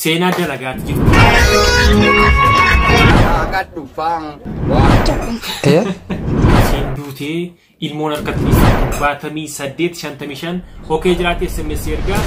Seenaa dalagaatti jirti. Isheen duutee ilmoon harkatti 78 55 okee jiraate SMS ergaa.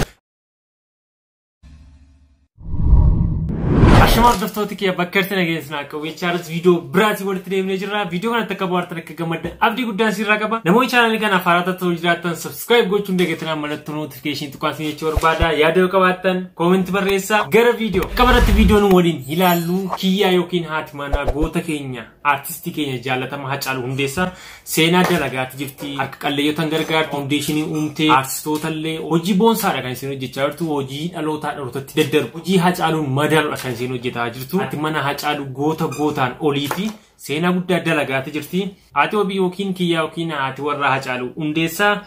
Ashama hordoftoota kiyya bakka irratti nageessinaa qabu jechaanis viidiyoo biraatii walitti deemnee jirra. Viidiyoo kanatti akka bohaartan akka gammaddan abdii guddaan sirraa qaba. Namoonni chaanaalii kana haaraa ta'uu jiraattan subscribe gochuun deeggartan mallattoo notification tuqaa isin jechuu barbaada. Yaada yoo qabaattan koomentii barreessaa. Gara viidiyoo akka baratti viidiyoo nu waliin ilaallu kiyyaa yookiin haati manaa goota keenya aartistii keenya jaallatama Hacaaluu Hundeessaa seenaa dalagaatti jirti. Harka qalleeyyotan gargaarti, faawundeeshinii uumtee aartistoota illee hojii boonsaadha kan isin hojjechaa jirtu. Hojii dhalootaa dhalootatti daddarbu hojii Hacaaluun madaaludha kan isin hojjetaa jirtu. Haati mana Hacaaluu goota gootaan oliiti. Seenaa guddaa dalagaatti jirti. Haati wabii yookiin kiyyaa yookiin haati warraa Hacaaluu Hundeessaa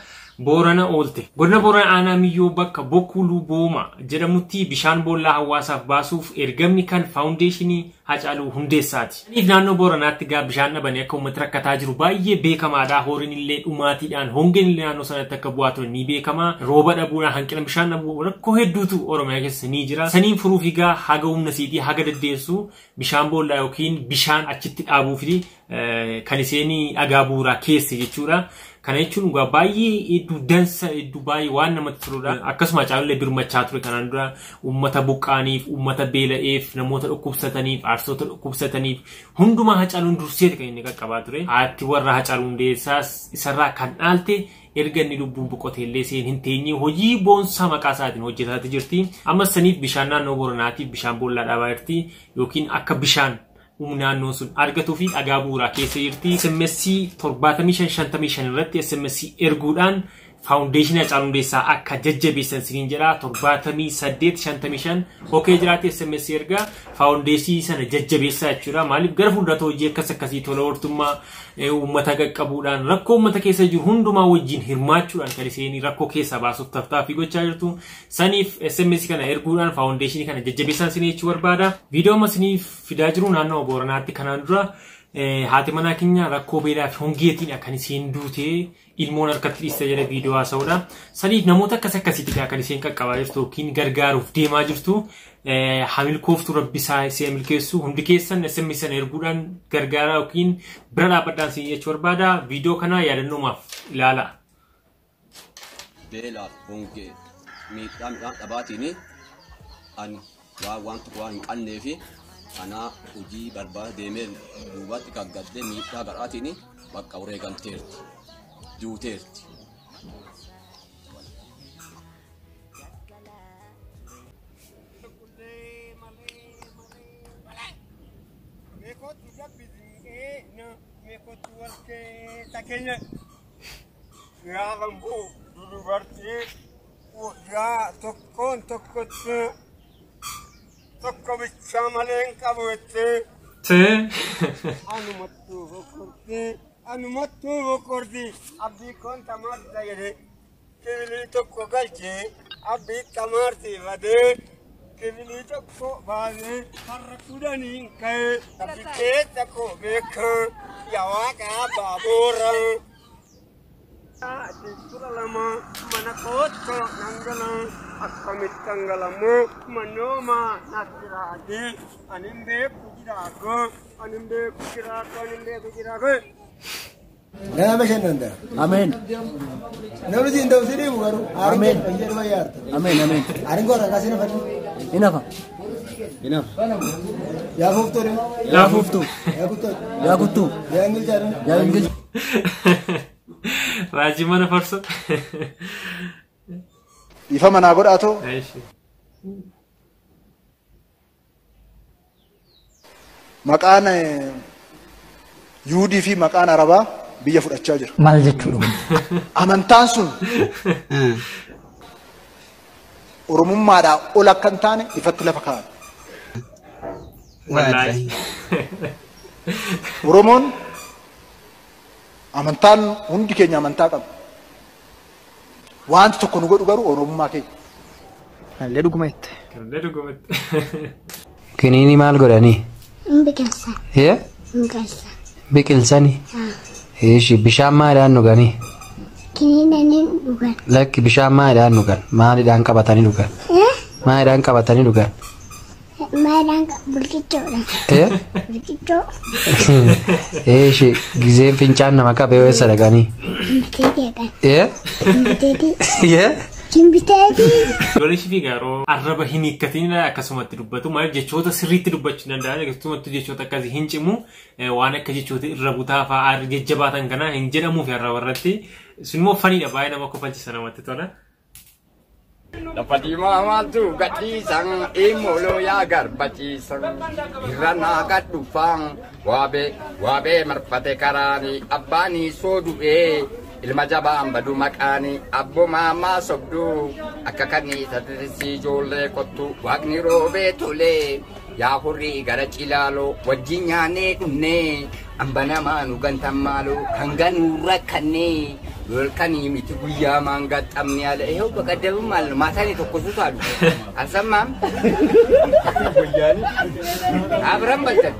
Boorana oolte. Godina Boorana aanaa Miyyoo bakka Bokkuu Lubooma jedhamutti bishaan boollaa hawaasaaf baasuuf ergamni kan faawundeeshinii Hacaaluu Hundeessaati. Kanaaf naannoo Booranaatti gaa bishaan dhabanii akka uummati rakkataa jiru baay'ee beekamaadha. Horiin illee dhumaatiidhaan hongeen illee naannoo sanatti akka bu'aa ture ni beekama. Rooba dhabuudhaan hanqina bishaan dhabuu rakkoo hedduutu Oromiyaa keessa ni jira. Saniin furuuf egaa haga humna siitii haga daddeessu bishaan boollaa yookiin bishaan achitti dhaabuuf kan isheen dhagaa bu'uuraa keesse jechuudha. Kana jechuun dhugaa baay'ee hedduu dansa hedduu baay'ee waan namatti toludha. Akkasuma Hacaaluun birmachaa ture kanaan dura uummata buqqaaniif, uummata beela'eef, namoota dhukkubsataniif, aartistoota dhukkubsataniif hundumaa Hacaaluun durseeti kan inni qaqqabaa ture. Haati warra Hacaaluu Hundeessaas isarraa kan dhaalte erga inni lubbuun boqotee illee seen hin teenye hojii boonsaa maqaa isaatiin hojjetaa jirti. Ammas saniif bishaan naannoo Booranaatiif bishaan boollaa dhaabaa jirti yookiin akka bishaan naannoon sun argatuu fi dhagaa bu'uuraa keessa jirti. SMS 7555 irratti SMS erguudhaan faawundeeshinii Hacaaluu Hundeessaa akka jajjabeessan siniin jedha. 78 55 okee jiraate SMS ergaa faawundeeshinii sana jajjabeessaa jechuudha. Maaliif gara fuulduraatti hojii akkas akkasii tola ooltummaa uummata qaqqabuudhaan rakkoo uummata keessa jiru hundumaa wajjin hirmaachuudhaan kan isheen rakkoo keessaa baasuuf tattaaffii gochaa jirtu. Saniif SMS kana erguudhaan faawundeeshinii kana jajjabeessan sinii jechuu barbaada. Viidiyoo amma isiniif fidaa jiru naannoo Booranaatti kanaan dura haati manaa keenya rakkoo beelaa fi hongeetiin akkan isheen duutee ilmoon harkatti dhiiste jedhe viidiyoo haasa'uudha. Saniif namoota akkas akkasiitti kan isheen qaqqabaa jirtu yookiin gargaaruuf deemaa jirtu. Hamilkooftu rabbi isaa ishee milkeessu hundi keessan SMS sana erguudhaan gargaaraa yookiin bira dhaabbadhaan isin jechuu barbaada. Viidiyoo kana yaadannoomaaf ilaala. Beelaaf hongee miidhaa midhaan dhabaatiin ani waan tokko waan hin qabnee fi kanaa hojii barbaada deemee duubatti gaggaddee miidhaa garaatiin bakka wareegamteerti duuteerti. Dubartii waggaa tokkoon tokkotti tokko bichaa malee hin qabu jettee anumattuu boqqorti anumattuu boqqorti abdii koon tamaarta jedhe kibilii tokko galchee abdii tamaarsiifatee kibilii tokko baasee har'a kudhaniin ka'ee abdii keessa koo beekaa yaa waaqa baaboora. Tura lama mana kooto nangala akkamitti dhangalamoo manooma nasiraati anin beeku jiraako anin beeku jiraako anin beeku jiraako. Nama bashannanta. Ameen. Namni siin ta'u si dhiibu garuu. Ameen. Fayyadu fayyaarta. Ameen. Ameen. Arin gorra kaasii nafadhu. Hinafa. Hinafa. Yaa fuuftuu. Yaa fuuftuu. Yaa kuttuu. Yaa kuttuu. Yaa ingilchaadha. Yaa ingilcha. Raajii mana farso. Ifa manaa godhaatoo Eeshi. Maqaan Yuudii fi maqaan Arabaa biyya fudhachaa jira. Maal jechuudha? Amantaan sun Oromummaadhaa ol akka hin taane ifatti lafa kaa'ame. Wallaahi. Oromoon amantaan hundi keenya amantaa qaba. Wanti tokko nu godhu garuu Oromummaa keenya. Illee dhuguma jette. Kanneen dhugumatti. Kiniinii maal godhanii? Biqilsan. Hee? Biqilsan. Biqilsanii? Eeshi, bishaan maalidhaan dhuganii? Kiniina ni dhugan. Lakki, bishaan maalidhaan dhugan? Maalidhaan qabatanii dhugan? Maalidhaan qabatanii dhugan? Maadaan bulkichoodha. Eh? Bulkichoo. Eeshi gizeen fincaan nama qabee eessa dhaqanii? Kimbiteetiidha. Eh? Kimbiteetii. Yee? Kimbiteetii. Ijoolleen ishii fiigaa yeroo arraba hin hiikkatin akkasumatti dubbatu. Maaliif jechoota sirriitti dubbachuu hin danda'an, akkasumattuu jechoota akkasii hin cimu, waan akka jechoota irra butaa fa'aa jajjabaatan kana hin jedhamuuf arraba irratti. Sun immoo faniidha, baay'ee nama kofalchisa, namatti tola. Lafa diimaa maaltu gadhiisan, imoloo yaa garbachiisan, irra naa gad dhufan, waabee waabee marfate karaanii, abbaanii soo du'ee, ilma jabaan badu maqaanii, abbo maamaa sobduu, akka kanniisa tirisii ijoollee kottu, waaqni roobee tolee, yaa hurrii gara cilaaloo, wajjin nyaannee dhumnee, amba namaa nu gantan maaloo, kan ganuu rakkannee. Lolkanii miti guyyaa maangaxxamni ala ይኸው በቀደምም ማለት ነው። ማታ ነው የተኮሱት አሉ። አልሰማም? አብረን በልተን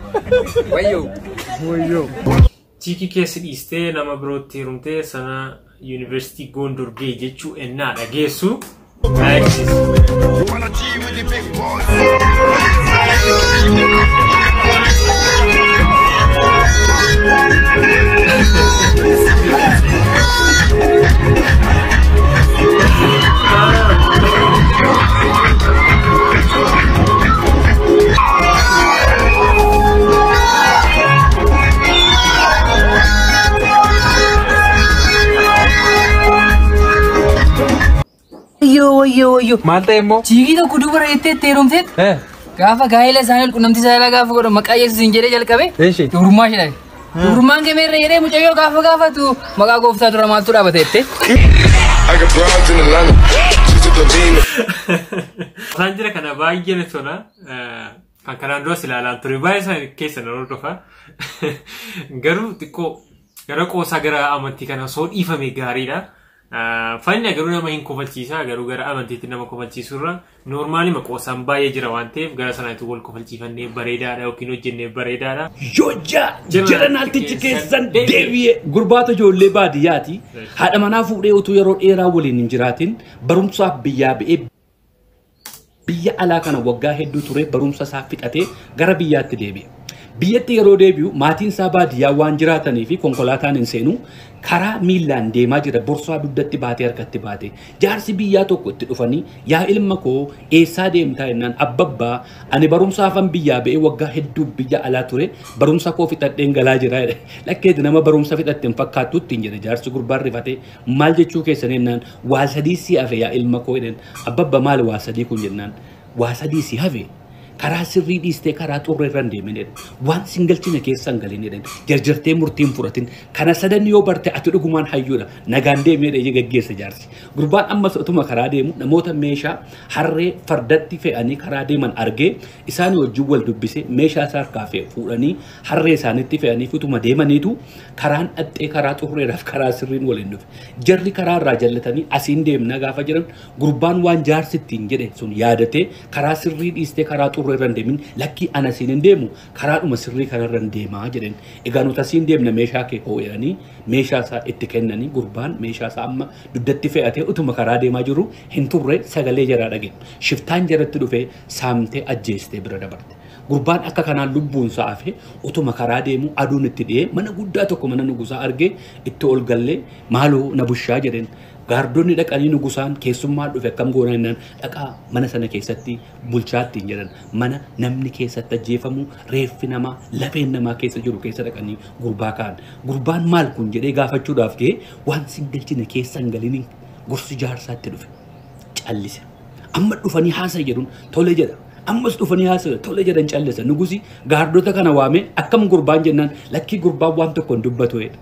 ወየው Chiikii keessa dhiistee nama birootti heerumtee sana yuunivarsiitii Gondor ga'e jechuu ennaa dhageessu. Wayyoo wayyoo wayyoo. Maal ta'e immoo? Chiikii tokko dubara jettee itti heerumteet gaafa gaa'ela isaanii qunnamtii saalaa gaafa godhan maqaa Yesuusiin jedhee jalqabe dubrummaa ishee dhabe. Dubrummaan kee meerre jedhee mucayyoo gaafa gaafatu maqaa gooftaa dura maaltu dhaabate jettee. Isaan jira kana baay'ee natti tola. Kan kanaan duras ilaalaa ture, baay'ee isaan keessa na hordofa. Garuu xiqqoo gara qoosaa gara amantii kana osoo dhiifame gaariidha. Fanni garuu nama hin kofalchiisa, garuu gara amantiitti nama kofalchiisurra noormaalima qoosaan baay'ee jira waan ta'eef gara sanaatti wal kofalchiifannee bareedaadha yookiin hojjennee bareedaadha. Joojaa jara naaltichi keessan deebi'ee gurbaata ijoollee baadiyyaati. Haadha manaa fuudhee utuu yeroo dheeraa waliin hin jiraatin barumsaaf biyyaa ba'ee biyya alaa kana waggaa hedduu ture, barumsa isaa fixatee gara biyyaatti deebi'e. Biyyatti yeroo deebi'u maatiin isaa baadiyyaa waan jiraatanii fi konkolaataan hin seenu, karaa miillaan deemaa jira, borsaa dugdatti baatee harkatti baatee. Jaarsi biyyaa tokko itti dhufanii, "Yaa ilma koo, eessaa deemtaa?" jennaan, "Abbabbaa, ani barumsaafan biyyaa ba'ee waggaa hedduu biyya alaa ture, barumsa koo fixadheen galaa jira" jedhe. "Lakkeeti, nama barumsa fixatte hin fakkaattu" ittiin jedhe jaarsi. Gurbaan rifatee, "Maal jechuu keessan?" jennaan, "Waa sadii si hafe, yaa ilma koo" jedhan. "Abbabba, maal waa sadii kun?" jennaan, "Waa sadii si hafe: karaa sirrii dhiistee karaa xurree irra hin deemin jedhan, waan sin galchine keessa hin galin jedhan, jarjartee murtii hin fudhatin. Kana sadan yoo barte ati dhugumaan hayyuudha, nagaan deemee" jedhee geggeessa jaarsi. Gurbaan ammas utuma karaa deemu namoota meeshaa harree fardatti fe'anii karaa deeman argee isaan wajjin wal dubbise. Meeshaa isaa harkaa fe'e fuudhanii harree isaanitti fe'anii utuma deemaniitu karaan dhaxxee karaa xurreedhaaf karaa sirriin waliin dhufe. Jarri karaa irraa jallatanii asiin deemna gaafa jedhan, gurbaan waan jaarsi ittiin jedhe sun yaadatee, "Karaa sirrii dhiistee karaa xurree irra hin deemin, lakkii, ana asiin hin deemu, karaadhuma sirrii kanarra hin deemaa" jedhan. "Egaa nuti asiin deemna, meeshaa kee koo" jedhanii meeshaa isaa itti kennanii, gurbaan meeshaa isaa amma dugdatti fe'atee utuma karaa deemaa jiru hin turre sagalee jaraa dhageen. Shiftaan jaratti dhufee saamtee ajjeestee bira dabarte. Gurbaan akka kanaan lubbuun isaa hafe utuma karaa deemu aduun itti dhi'ee mana guddaa tokko, mana nugusaa argee itti ol gallee, "Maaloo, na bushaa" jedheen. Gaardonni dhaqanii nugusaan, "Keessummaa dhufe, akkam goona?" jennaan, "Dhaqaa mana sana keessatti bulchaatti" hin jedhan. Mana namni keessatti ajjeefamu, reeffi namaa, lafeen namaa keessa jiru keessa dhaqanii gurbaa ka'an. Gurbaan maal kun jedhee gaafachuudhaaf ga'ee, waan sin galchine keessa hin galiniin gorsi jaarsaatti dhufe. Callise. Amma dhufanii haasa'e jedhuun, "Tole" jedha. Ammas dhufanii haasa'e, "Tole" jedhan, callisa. Nugusi gaardota kana waame, "Akkam gurbaan?" jennaan, "Lakkii, gurbaan waan tokko hin dubbatu" jedha.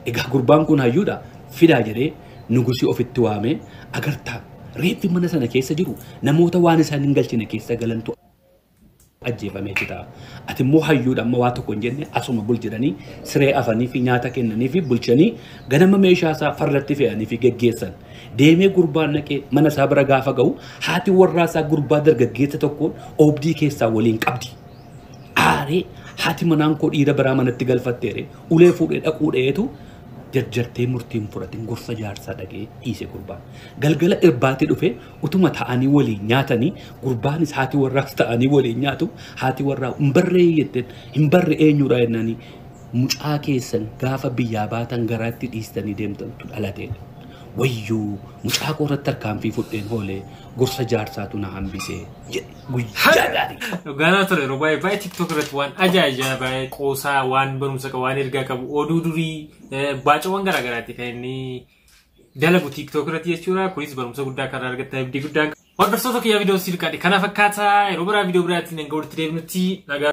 Egaa gurbaan kun hayyuudha, fidaa jedhee nugusi ofitti waame. "Agartaa, reeffi mana sana keessa jiru namoota waan isaan hin galchine keessa galantu ajjeefamee ta'a. Ati immoo hayyuudha, amma waa tokko hin jenne, asuma bul" jedhanii siree afanii fi nyaata kennanii fi bulchanii ganama meeshaa isaa farratti fe'anii fi geggeessan. Deemee gurbaan naqee mana isaa bira gaafa ga'u haati warraa isaa gurbaa dargaggeessa tokkoon oobdii keessaa waliin qabdi. Aaree, "Haati manaan koo dhiira biraa manatti galfatteere," ulee fuudhee dhaquu dheetu Jarjartee murtiin fudhatin, gorsa jaarsaa dhagee dhiise gurbaan. Galgala irbaatti dhufe, utuma ta'anii waliin nyaatanii, gurbaanis haati warraas ta'anii waliin nyaatu, haati warraa hin barree jetteen, hin barre eenyudha jennaanii, mucaa keessan gaafa biyyaa baatan garaatti dhiistanii deemtantu dhalateedha. Wayyuu, mucaa koo irratti tarkaanfii fudheen hoolee, gorsa jaarsaatu na hambisee jedhe. Guyyaa gaarii. Dhugaanaa ture, yeroo baay'ee baay'ee TikTok irratti waan ajaa'ibaa, baay'ee qoosaa, waan barumsa qabu, waan ergaa qabu, oduu durii, baacawwan garaagaraati kan inni dalagu TikTok irratti jechuudha. Kunis barumsa guddaa kan argattan abdii guddaa. Hordoftoota kiyyaa, viidiyoo siif qaadhe kana fakkaata. Yeroo biraa viidiyoo biraatiin hanga walitti deebinutti nagaa.